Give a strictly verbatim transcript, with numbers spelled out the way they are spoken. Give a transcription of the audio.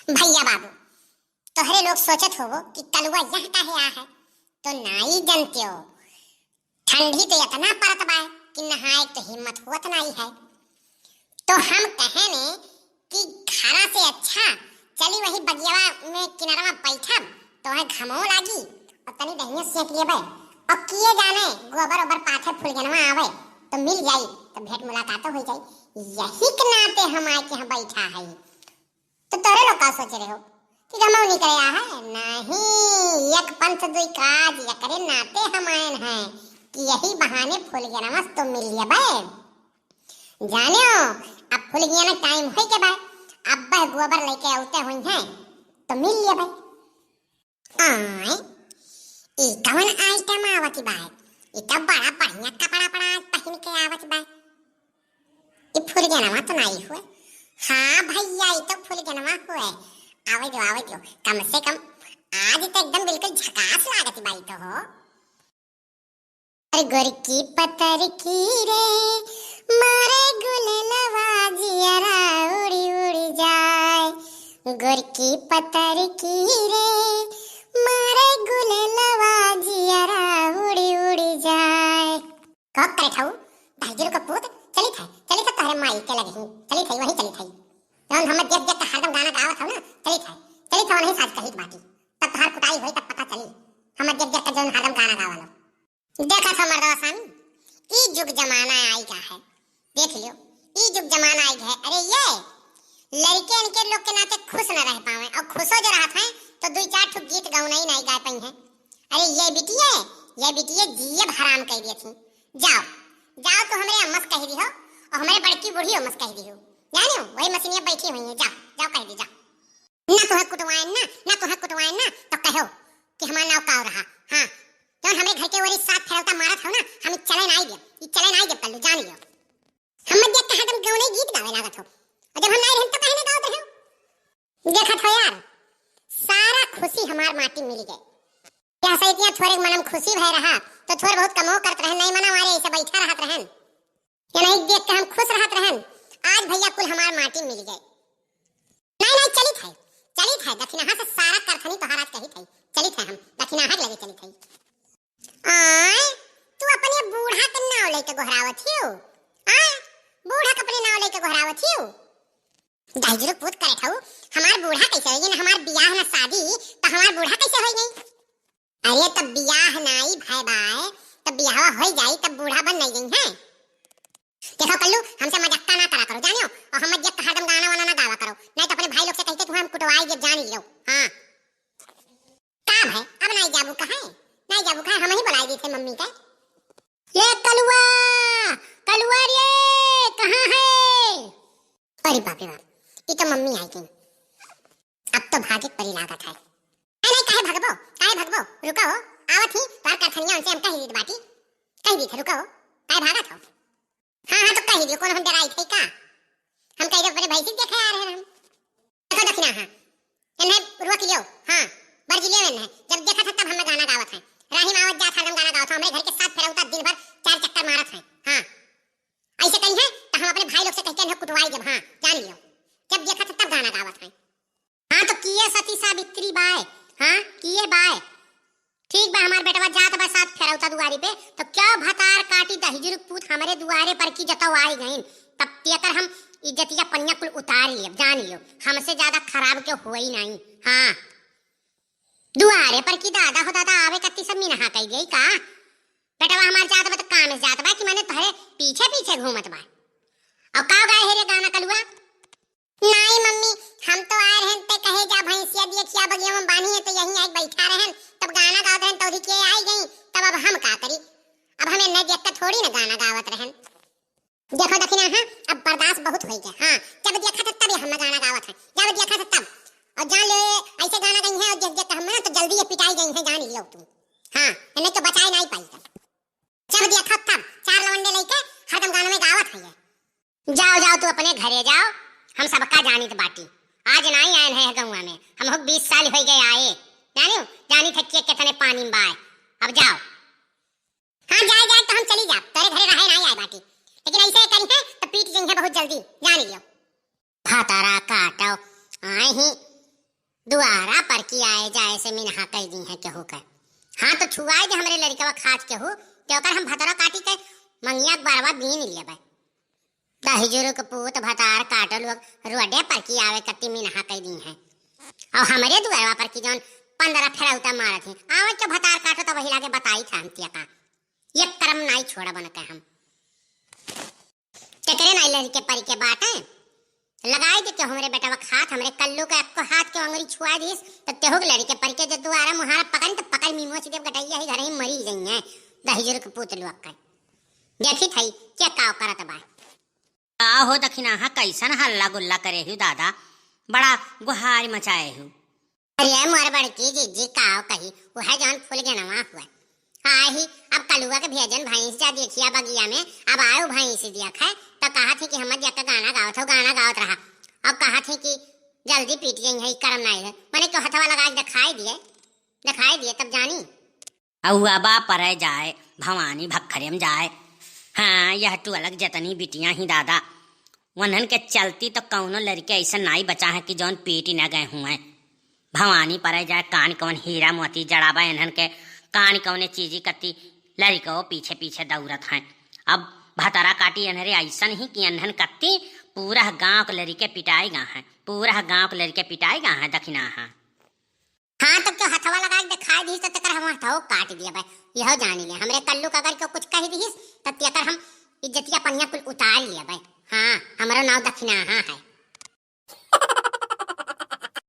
भइया बाबू, तोहरे लोग सोचत होबो कि कलुआ यहाँ काहे आ है, तो नाई जनत्यो। ठंडी तो इतना परत बाय कि नहाए तो हिम्मत होत नाई है। तो हम कहेने कि घरा से अच्छा चली वही बगियावा में किनारवा बैठब, तो है घमो लागी और तनी दहिया सेक लेबे। और किए जाने गोबर ओबर पाथे फुलगेनवा आवे तो मिल जाई, तो भेंट मुलाकातो हो जाई। यही के नाते हम आए के यहाँ बैठा है। तो तोरे लोग का सोच रहे हो कि घमौनी करे आ है? नहीं, एक पंथ दुई काज, एकरे नाते हम आयन हैं कि यही बहाने फुलगेनवा से तो मिल लेबे। जानियो, अब फुलगेना टाइम होई के बा, अब वह गोबर लेके आउते होई हैं तो मिल लेबे। आय, ई कवन आइटम आवत बा? ई तो बड़ा बढ़िया कपड़ा पड़ा पहिन के आवत बा। ई फुलगेनवा तो नाई हुए? हाँ भइया, ई तो फुलगेनवा हुए। आवे दो, आवे दो, कम से कम आज तो एकदम बिल्कुल झकास लागत बा ई तो हो। अरे गोरकी पतरकी रे, मारे गुलेलवा जियरा उड़ी उड़ी जाए। गोरकी पतरकी रे, मारे गुलेलवा जियरा उड़ी उड़ी जाए। का करत हऊ? दाहिजरू का पूत, चलित है, चलित है तोहरे माई के लगे ही, चलित है, वहीं चलित है। जौन हमें देख देख के हरदम गाना गावत हऊ ना, चलित है, चलित है, वहीं साज कहित बाटी। तब तोहार कुटाई होई, तब पता चली, हमें देख देख के जौन हरदम गाना गावल। देखत हो मर्दवा स्वामी, ई जुग जमाना आइ गा है। देख लियो, ई जुग जमाना आइ गा है। अरे ये लड़के इनके लोग के नाते खुश न रह पावे, और खुशो जो रहत हैं तो दुई चार ठो गीत गौनई नाई गा पाई हैं। अरे ये बिटिये, ये बिटिये जियब हराम कइ दिए थी। जाओ, जाओ तो हमरे अम्मा से कहि दिहो, और हमरे बड़की बूढ़ी अम्मा से कहि दिहो। जानियो, वही मशीनिया बैठी हुई है, जाओ, जाओ कहि दी, जाओ। ना तुहे कुटवाएन ना, ना तुहे कुटवाएन ना, तो कहो कि हमार नाव काव रहा। हाँ, जौन हमरे घर के ओरी सात फेरौता मारत हो ना, हम ई चले नाई देब, ई चले नाई देब कल्लू, जान लियो। हम मत देख के हरदम गौने गीत गावे लागत हो, और जब हम नाई रहन तो काहे ना गावत रहे हो? देखत हो यार, सारा खुशी हमार माटी मिल गए। यह सैतिया थोरे मनम खुशी भय रहा, तो थोर बहुत कमो करत रहन, नहीं मना मारे ऐसे बैठा रहत रहन। ये नहीं देख के हम खुश रहत रहन, आज भइया कुल हमार माटी मिल गए। नहीं, नहीं, चलित है, चलित है, दखिनहा से सारा करथनी तोहार आज कहित है, चलित है हम, दखिनहा के लगे चलित है। आय, तू अपने बूढ़ा के नाव लेके गोहरावत हियो? आय, बूढ़ा के अपने नाव लेके गोहरावत हियो? दाहिजरू पूत करत हऊ, हमार बूढ़ा कैसे होई गई? ना हमार बियाह ना शादी, तो हमार बूढ़ा कैसे होई गई? अरे, तब बियाह नाई भय बाय, तब बियाहवा होई जाई, तब बूढ़ा बन नहीं गई हैं। देखो कल्लू, हमसे मजाक ना करा करो, जानियो, और हम मत हरदम गाना वाना ना गावा करो, नहीं तो अपने भाई लोग से कह के तुम्हें हम कुटवाई देब, जान लियो। हाँ। का भय, अब नाई जाबू कहाँ? नाई जाबू कहाँ? हम ही बुलाई दी थे मम्मी के। ले कलुआ, कलुआ रे, कहाँ है? अरे बाप रे बाप, ई तो मम्मी आई गई। अब तो भागे के परी लागत है। नहीं, नहीं, काहे भगबो, काहे भगबो? रुको हो, आवत ही, तोहर करथनिया उनसे हम कह दी बाटी, कह दी थे, रुको हो, काहे भागत हो? हाँ, हाँ, तो कह दियो, कौन हम डराई थे का? हम कह दे अपने भैंसी देखे आ रहे हैं हम। देखो दखिना, हाँ, इन्हें रोक लियो, हाँ, बर्ज लियो इन्हें। जब देखत है तब हमें गाना गावत है, राही में आवत जात हरदम गाना गावत है, हमरे घर के सात फेरौता दिन भर चार चक्कर मारत है, हाँ। ऐसे कही है तो हम अपने भाई लोग से कह के इन्हें कुटवाई देब, हाँ, जान लियो। जब देखत है तब गाना गावत है। हाँ, तो किए सती सावित्री बाय, हाँ, किए बाय। ठीक बा, हमार बेटवा जात बा सात फेरौता दुआरी पे, तो क्या भतार काटी दहिजरू के पूत हमरे दुआरे पर की जतौ आई गईन, तब तेकर हम इज्जतिया पनिया कुल उतार लियब, जान लियो, हमसे ज्यादा खराब के होई नहीं। हाँ, दुआरे पर की दादा हो दादा आवे कत्ती सब मिनहा कह गई का? बेटवा हमार जात बा तो काम से जात बा कि माने तोहरे पीछे पीछे घूमत बा। और का गाए हे रे गाना कलुआ? नाई मम्मी, हम तो आए रहन ते कहे जा भैंसिया देखिया बगिया में बांधी है तो यहीं आके बैठा रहन, तब गाना गावत रहन तौरी के आई गई, तब अब हम का करी? अब हमें न देख के थोड़ी ना गाना गावत रहन। देखो दखिना, हाँ, अब बर्दाश्त बहुत होई गया। हाँ, जब देखा था तब ये हम गाना गावत है, जब देखा था तब। और जान ले, ऐसे गाना गई है और देख देख के हम ना तो जल्दी ये पिटाई गई है, जान लियो तू। हाँ, नहीं तो बचाए नहीं पाई। जब देखा तब चार लवंडे लेके हरदम गाना में गावत है ये। जाओ, जाओ, तू अपने घरे जाओ, हम सबका जानित बाटी। आज नाई आयन है गौवा में, हम हो बीस साल हो गए आए, जानियो, जानित है के कितने पानी में बाय। अब जाओ। हाँ, जाए, जाए तो हम चली जाब, तोरे घरे रहे नाई आए बाटी, लेकिन ऐसे करी है तो पीट जइहे बहुत जल्दी, जान लियो। भातारा काटो, आए ही दुआरा पर की आए जाए से मिनहा कइ दीहैं केहू के। हाँ, तो छुआइ दे हमरे लड़िकवा खात केहू, तो ओकर हम भतरा काटि के मंगिया के बरवा बीन लेबै। दहिजुर के पूत भतार काटो लोग, रोडे पर की आवे कत्ती मिनहा कइ दीहैं। अउर हमरे दुआरवा पर की जौन पन्द्रह फेरौता मारत हैं, आवे के भतार काटो तो वही लागे बताइत है हम तिया का। एक करम नाई छोड़बन के हम। तेकरे नाई लड़िके परिके बाटे। लगाइ दे के हमरे बेटवा खात, हमरे कल्लू के एक्को हाथ के अंगुरी छुआइ दिहिस, तो तेहू के लड़िके परिके जे दुआरा मुहारा पकड़ी तो पकड़ मिमुआ से देव गटैया ही घर ही मरी जइहैं। दहिजुर के पूत लोग के। देखित हई के काव करत बा। का हो दखिनाहा, कइसन हल्ला गुल्ला करे हू दादा, बड़ा गुहार मचाए हू। अरे मोर बड़की जिज्जी, काव कही, उहै जौन फुलगेनवा हुआ। आही, अब कलुआ के भेजन भैंस जा देखिया बगिया में, अब आयो भैंस देखै, तो कहत ही कि हम जा के गाना गावत हो, गाना गावत रहा। अब कहत ही कि जल्दी पीट जइहैं, करम नाई है। मने क्यों हथवा लगाइ के देखाइ दिए, देखाइ दिए तब जानी। अउआ बा परै जाए, भवानी भक्खरेम जाए। हाँ, यह टुअलक जतनी बिटिया ही दादा, वन्हन के चलती तो कउनो लड़िके अइसन नाई बचा है कि जौन पीटी न गए हुए। भवानी परै जाए, कान कौन हीरा मोती जड़ा बा इन्हन के, कान कौने चीजी कत्ती लड़िको पीछे पीछे दौड़त हैं। अब भतरा काटी इन्हरे अइसन ही कि इन्हन कत्ती पूरा गाँव के लड़िके पिटाए गा हैं, पूरा गाँव के लड़िके पिटाए गा हैं दखिनाहा। हाँ, तब क्यों हथवा लगाइ के देखाइ दिहिस, तो तेकर हम हथवा काट दिया भाई। यह जानी ले, हमरे कल्लू का अगर क्यों कुछ कहि दिहिस, तो तेकर हम इज्जतिया पनिया कुल उतार लिया भाई। हाँ, हमरो नाव दखिनाहा है।